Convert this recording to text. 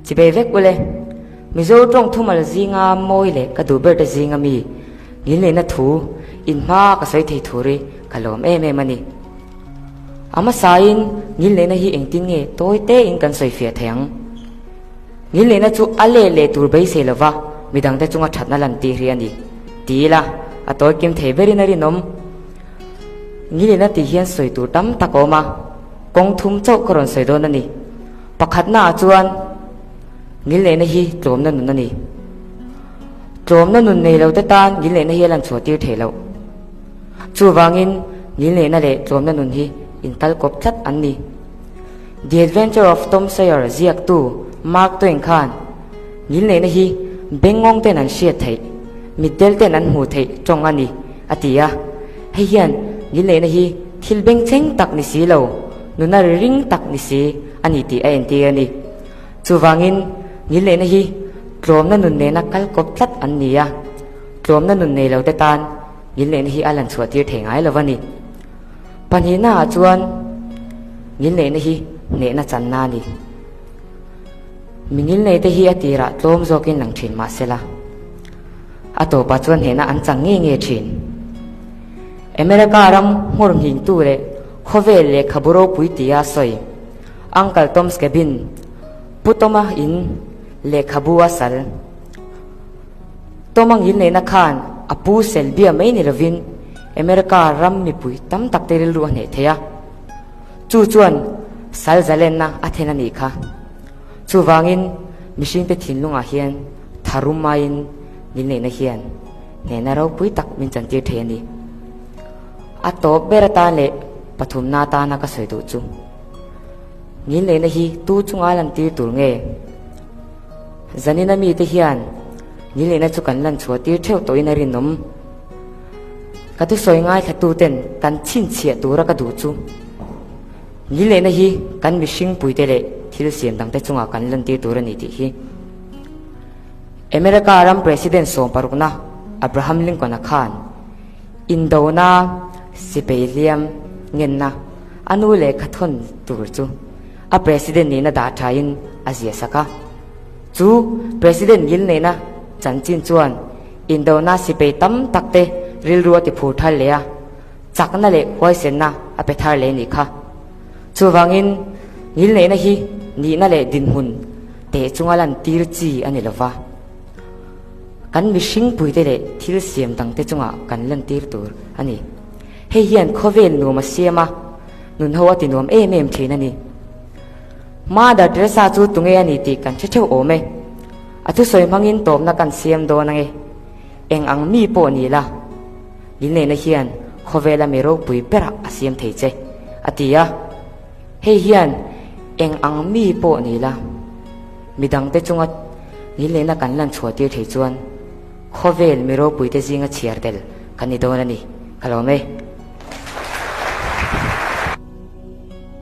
Chibei vek ule, Mizo tawng thumal zinga mawi leh ka duh ber te zinga mi ngilneihna thu in hma ka sawi thei thur hi ka lawm em em a ni. A hmasain ngilneihna hi engtin nge tawi tein kan sawi fiah thei ang? Ngilneihna chu a leh leh tur beisei lova midangte chunga thatna lantir hi a ni ti ila a tawi kim thei berin a rinawm. Ngilneihna tih hian sawi tur tam tak a awm a, kawng thum chauh ka rawn sawi dawn a ni. Pakhatnaah chuan ngilneihna hi tlawmna nun a ni. Tlawmna nun nei lote tan ngilneihna hi a lan chhuah tir theih loh. Chuvangin ngilneihna leh tlawmna nun hi inkal kawp tlat an ni. The Adventure of Tom Sawyer ziaktu Mark Twain khan ngilneihna hi bengngawng ten an hriat theih, mitdel ten an hmuh theih tawng a ni a ti a. Hei hian ngilneihna hi thil bengchheng tak ni si lo, nuna ri ring tak ni si a ni tih a entir a ni. Chuvangin ngilneihna hi tlawmna nun nena kal kawp tlat an ni a, tlawmna nun nei lo te tan ngilneihna hi a lan chhuah tir thei ngai lo a ni. Pahnihnaah chuan ngilneihna hi hnehna channa a ni. Mi ngilnei te hi a tirah tlawm zawkin lang thin mah sela, a tawpah chuan hnehna an chang nge nge thin. America ram hmur nghingtu leh khawvel lehkhabu ropui tia sawi Uncle Tom's Cabin, Pu Toma in lehkhabu a sal. Toma ngilneihna khan a pu sel bia mai ni lovin America ram mipui tam tak te rilru a hneh thei a. Chu chuan sal zalenna a then a nih kha. Chuvangin mihringte thinlungah hian tharum maiin ngilneihna hian hnehna ropui tak min chantir thei a ni. A tawp ber atan leh pathumna atana ka sawi duh chu ngilneihna hi tu chunga lantir tur nge? Zanina mite hian ngilneihna chu kan lan chhuah tir theuh tawhin a rinawm. Ka thusawi ngaithlatuten kan chhinchhiah tura ka duh chu ngilneihna hi kan mihring puite leh thil siam dangte chungah kan lantir tur a ni tih hi. America ram President sawmparukna Abraham Lincoln-a khan Indona sipei hliam ngenna a nu lehkha thawn tur chu a President nihna dah thain a zia sak a. Chu President ngilneihna chanchin chuan indona sipei tam tak te rilru a ti phur thar leh a, chakna leh huaisenna a pe thar leh nih kha. Chuvangin ngilneihna hi nihna leh dinhmun teh chunga lantir chi a ni lova. Kan mihring puite leh thil siam dangte chungah kan lantir tur a ni. Hei hian khawvel nuam a siam a, nun ho a ti nuam em em thin a ni. Mother Teresa chu tunge a ni tih kan hre theuh awm e. A thusawi hmangin tawpna kan siam dawn ange. Eng ang mi pawh ni la, Lilneihna hian khawvela mi ropui berah a siam thei che, a ti a. Hei hian eng ang mi pawh ni la, midangte chunga ngilneihna kan lan chhuah tir thei chuan khawvel mi ropuite zinga chhiar tel kan ni dawn a ni. Ka lawm e.